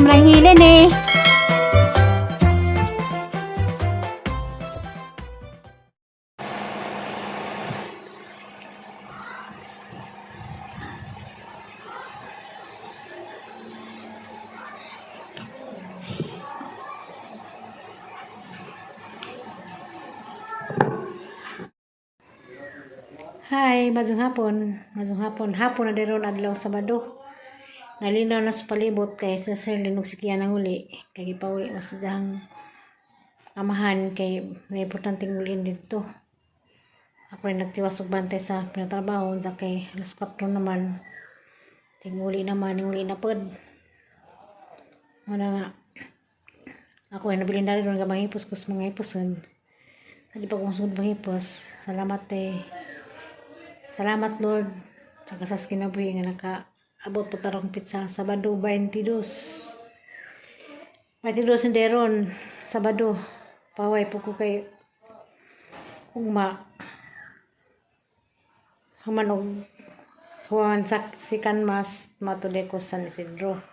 Sobrang hilin eh. Hi, madung hapon. Madung hapon. Hapon na deron adlaw Sabado. Nalinaw na sa palibot kay sa Sir Linog sikiyan ang uli. Kay gipauli mas dahang amahan kay may importanteng ulin dito. Ako rin nagtiwas og bantay sa pinatrabaho unsa kay alas 4 naman. Tinguli naman, uli na pod. Wala nga. Ako ay nabilin na rin nga mangipos kus mga hiposon. Sa di pa kong sugod manghipos. Salamat eh. Salamat, Lord, sa kasas kinabuhi nga naka abot po tarong pizza Sabado 22. 22 ni Deron, Sabado. Paway po ko kay ugma. Human og huwan sa sikan mas matuloy ko San Isidro.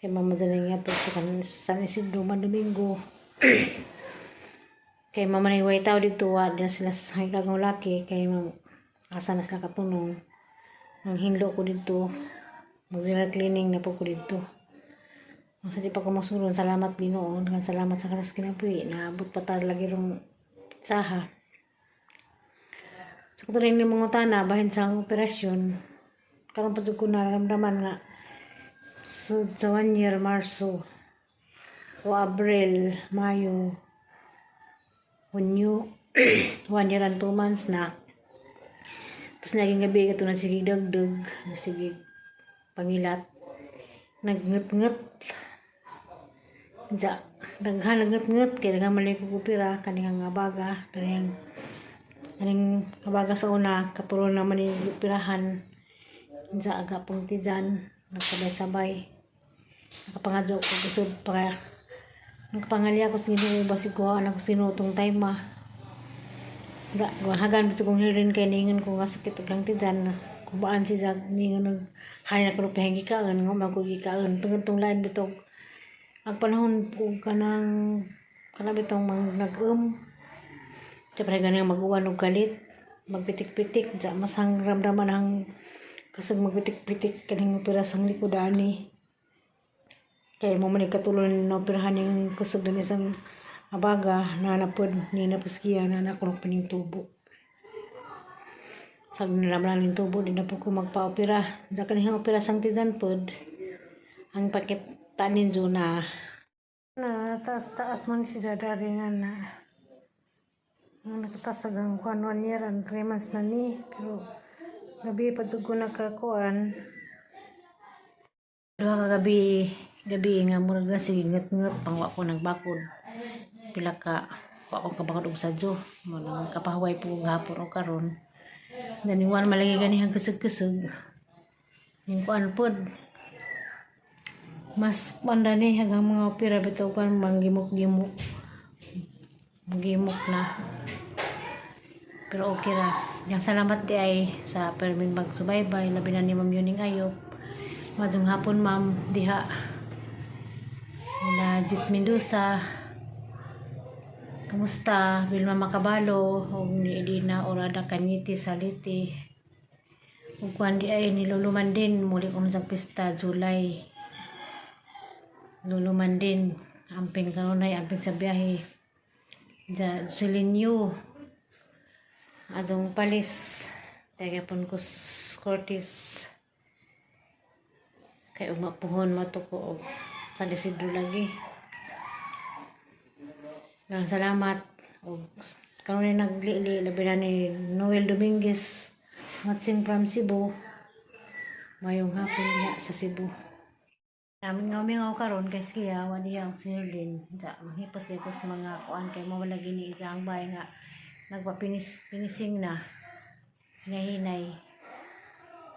Kay mamadaling nga po sa San Isidro man Domingo. Kay mama ni way tao dito wa diyan sila sa kagong laki kay mang asa na sila katunong. Ang hinlo ko dito. Mag general cleaning na po ko dito. Ang sa di pa ko masulon, salamat Ginoo. Daghang salamat sa kasas kinabuhi. Naabot pa ta lagi rong saha. Sa katuloy ni mga tana, bahin sa ang operasyon, karon pa jud ko nararamdaman nga so, sa 1 year, Marso o Abril, Mayo, Hunyo, 1 year and 2 months na. Tapos naging gabi ito na sige dagdag, na sige pangilat. Nagnget-nget. Ja, daghan nagnget-nget kay daghan man ko kupira kaning nga baga, kaning kaning baga sa una katulon naman ni pirahan. Ja aga pong tijan, nagsabay-sabay. Nakapangadyo ko kusod pa nakapangalya ko sa Ginoo basig kuhaan ako sinutong time ah. Ga, hagan bito kong hirin kay ningon ko nga sakit og lang tijan. Kubaan si Jag ningon nag hari na kuno pahingikaon nga man ko gikaon tungod tong lain bitog ang panahon ko kanang kanang bitong mang nag-um. Siyempre ganang mag-uwan og galit, magpitik-pitik, ja masang ramdaman ang kasag magpitik-pitik kaning opera sang likod ani. Kay mo man katulon na operahan yung kusog din isang abaga na napod ni napuskiya na nakulong paning tubo. Sabi nila maraming tubo, di na po ko magpa-opera. Sa kanihang opera sang tijan pod, ang pakit tanin na. Na taas-taas man si Dadari nga na. Ang nakatasag ang kuan 1 year and 3 months na ni. Pero gabi pa jud ko nakakuan. Duha ka gabi, gabi nga murag na sige nget-nget pang wa ko nagbakod. Pila ka wa ko kabakod og sadyo. Mo nang kapahuway po gahapon og karon. Naniwan malagi gani ang kusog-kusog. Ning kuan pod. Mas manda ni hanggang mga opera bitaw kan manggimok-gimok. Gimok na. Pero okay ra. Yang salamat di ay sa perming magsubaybay labi na ni Ma'am Yuning Ayop. Madung hapon, ma'am, diha. Nila Jit Mendoza. Kamusta? Vilma Macabalo ug ni Edina Orada Cañete Salite. Ug kuan di ay ni Lolo Mandin muli ko sa pista July. Lolo Mandin amping kanunay amping sa biyahe. Ja Celinio adong palis taga pon ko Cortis kay umapuhon mato ko og San Isidro lagi. Daghang salamat og kanunay naglili labi na ni Noel Dominguez watching from Cebu. Mayong hapon diha sa Cebu. Mingaw-mingaw karon kay siya wa diha ang sinulin. Ja manghipos kay ko sa mga kuan kay mo lagi ni iya ang bay nga nagpapinis pinising na hinay-hinay.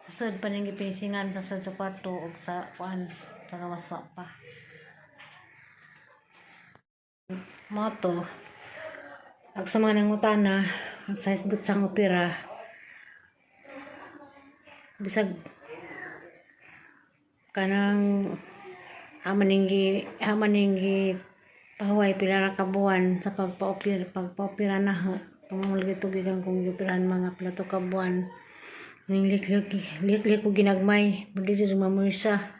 Sa sud pa ning gipinisingan sa sud sa kwarto ug sa kuan sa gawas wa pa. Mo to ag sa mga nangutana ag sa hisgot sang opera bisag kanang Ama ning gi pahuway pila ra ka buwan sa pagpaopera na pamamulgi tugigan kong gioperahan mga pila to ka buwan ning lik lik ko ginagmay di jud mamuysa.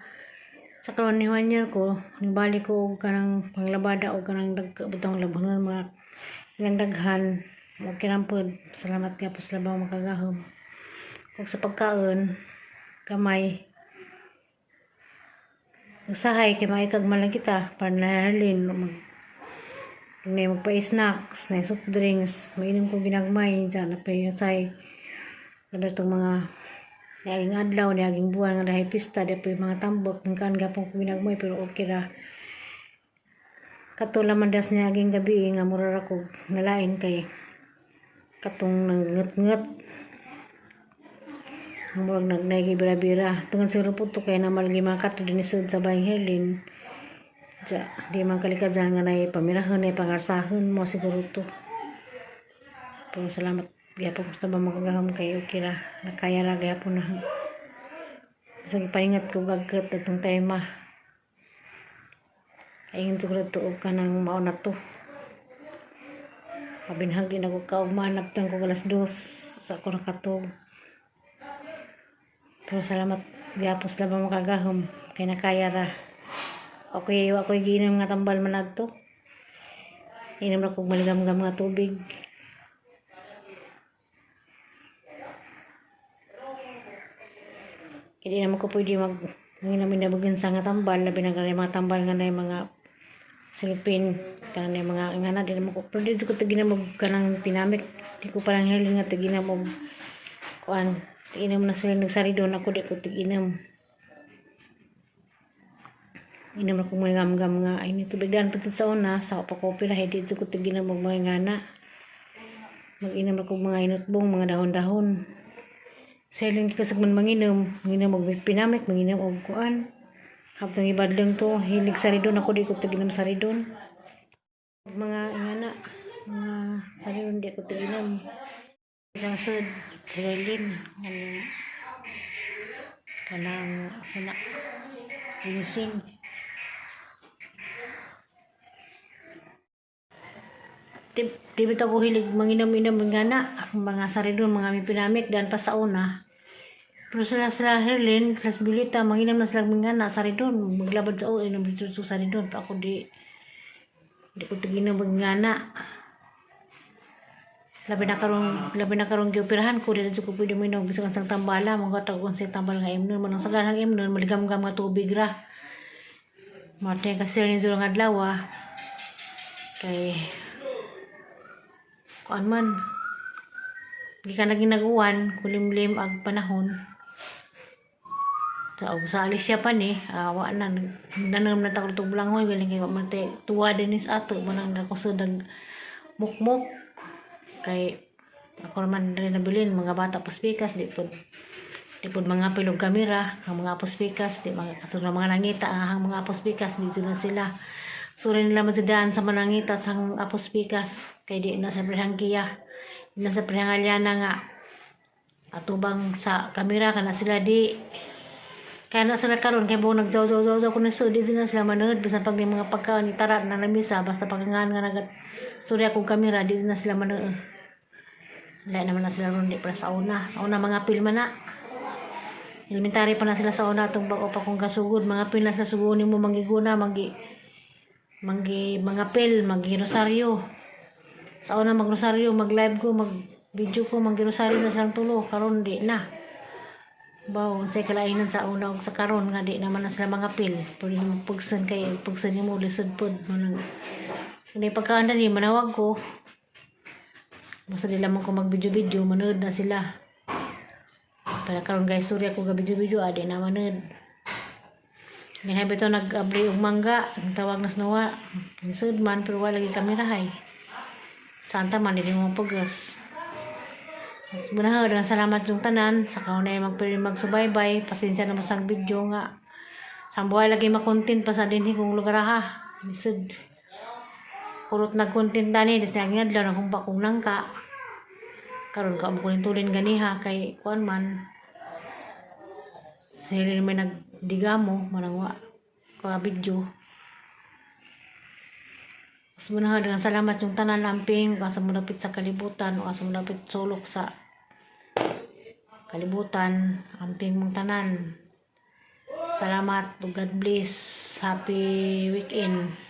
Sa karon ni one year ko nibalik ko og kanang panglabada og kanang butang labhanon mga ilang daghan, okay ra pod. Salamat gyapon sa Labang Makagagahom. Ug sa pagkaon gamay, usahay kay maikag man lang kita panalin mag may magpa-snacks na soft drinks, mainom ko ginagmay dyan na pa usahay labi itong mga niaging adlaw, niaging buwan nga dahil pista di pa yung mga tambok ng kaan gapon ko ginagmay, pero okay ra. Kato laman das niaging gabi nga mura ra ko nalain kay katong nang nget-nget, ang murag nagnay bira-bira tungan siguro po to kay naman lagi mga kato dinisod sa bayang Herlin. Ja, di man kalikad dyan nga nay pamirahon nay pangarsahon mo siguro to. Pero salamat gyapon ko sa Makagagahom kay okay ra, nakaya ra gyapon na. Basta gipaingat ko gagkat atong tema. Ayun siguro to og kanang mao na to. Pabinhag din ako kaugmaan abtang ko alas 2 sa ako nakatog. Pero salamat gyapon sa Labang Makagagahom kay nakaya ra. Okay, wa ko'y giinom nga tambal man adto. Inom ra kog maligamgam nga tubig. Kaya di naman ko pwede mag manginom inabagan sa nga tambal, labi na kanang mga tambal nga na mga silupin, kanang mga ngana, di naman ko, pero di ko tiginom og kanang pinamik, di ko parang hiling nga tiginom og kuan, tiginom na sila nagsaridon, ako di ko tiginom. Inom ra kog malingamgam nga ay ni tubig daan pa sa una sa pa ko opera, di ko tiginom og mga ngana. Mag-inom ra kog mga inutbong, mga dahon-dahon. Sa ilang kasag man manginom, manginom og pinamik, manginom og kuan. Habtang ibadlong to, hilig saridon, ako di ko tiginom saridon. Mga ingana, mga saridon di ko tiginom. Diyan sa Trilin, kanang sana ginseng. Di bitaw ko hilig manginom-inom nga na mga saridon, mga pinamik dan pa sa una. Pero sila sila Herlin, plus Bilita, manginom na sila mga na saridon, maglabad sa o, inom dito sa saridon. Pa ako di ko tiginom magngana. Labi na karong gioperahan ko, di ko pwede minom bisan sang tambala, mga tawag sa tambal nga imnon, manang sa ganang imnon, maligamgam nga tubig ra. Matay kasi ni nga adlaw ah. Kay kuan man, di ka naging nag-uwan, kulimlim ag panahon. Sa og sa Alicia pa ni, wa na nanom na takot blangoy galing kay wa man te tuwa din is ato manang dako sa dag mukmok kay ako naman rin nabilin mga bata puspikas di pod mga pilog kamera ang mga puspikas di mga kasunod mga nangita ang mga puspikas di sila sila suri nila masidaan sa manangita sang apuspikas kay di na sa prehang kiya, di na sa prehang alyana nga atubang sa kamera kana sila di kaya na sila karon kay buong nagjaw jaw jaw jaw kuno so di sila sila manood bisan pag may mga pagkaon ni tara na lamisa, basta pagkangan nga nagat storya kong kamera di na sila manood. Wala naman na sila ron, di pa sa una mga pilma na elementary pa na sila sa una atong bag-o pa kong kasugod, mga pil na sa sugunin mo manggiguna manggi manggi mga pil manggi rosaryo sa una, mag rosaryo, mag live ko, mag video ko, manggi rosaryo na silang tulo. Karon di na. Baw, say kalainan sa una ug sa karon nga di naman na sila mga pil. Pwede na pagsan kay pagsan nimo lisod pod manang hindi pagkaan ni manawag ko. Basta di lamang ko mag video video manood na sila. Pero karon guys, surya ko ga video video adi na manood. Ganyan bitaw nag-abri og mangga, ang tawag na snowa. Lisod man pero wala lagi kamera hay. Santa man di mo pagas. Bunaha, daghang salamat yung tanan. Sa kaunay magpili magsubaybay. Pasensya na mo sa video nga. Sambuhay lagi makontent pa sa dinhi kong lugar ha. Lisod. Kurot nag-content tani. Dis nga adlaw nagkumpa kong nangka. Karon ka mo kunin tulin ganiha kay kuan man. Sila may nagdigamo manangwa. video. Mas muna, daghang salamat yung tanan, amping asa mo dapit sa kalibutan o asa mo dapit sulok sa kalibutan, amping mong tanan. Salamat. God bless. Happy weekend.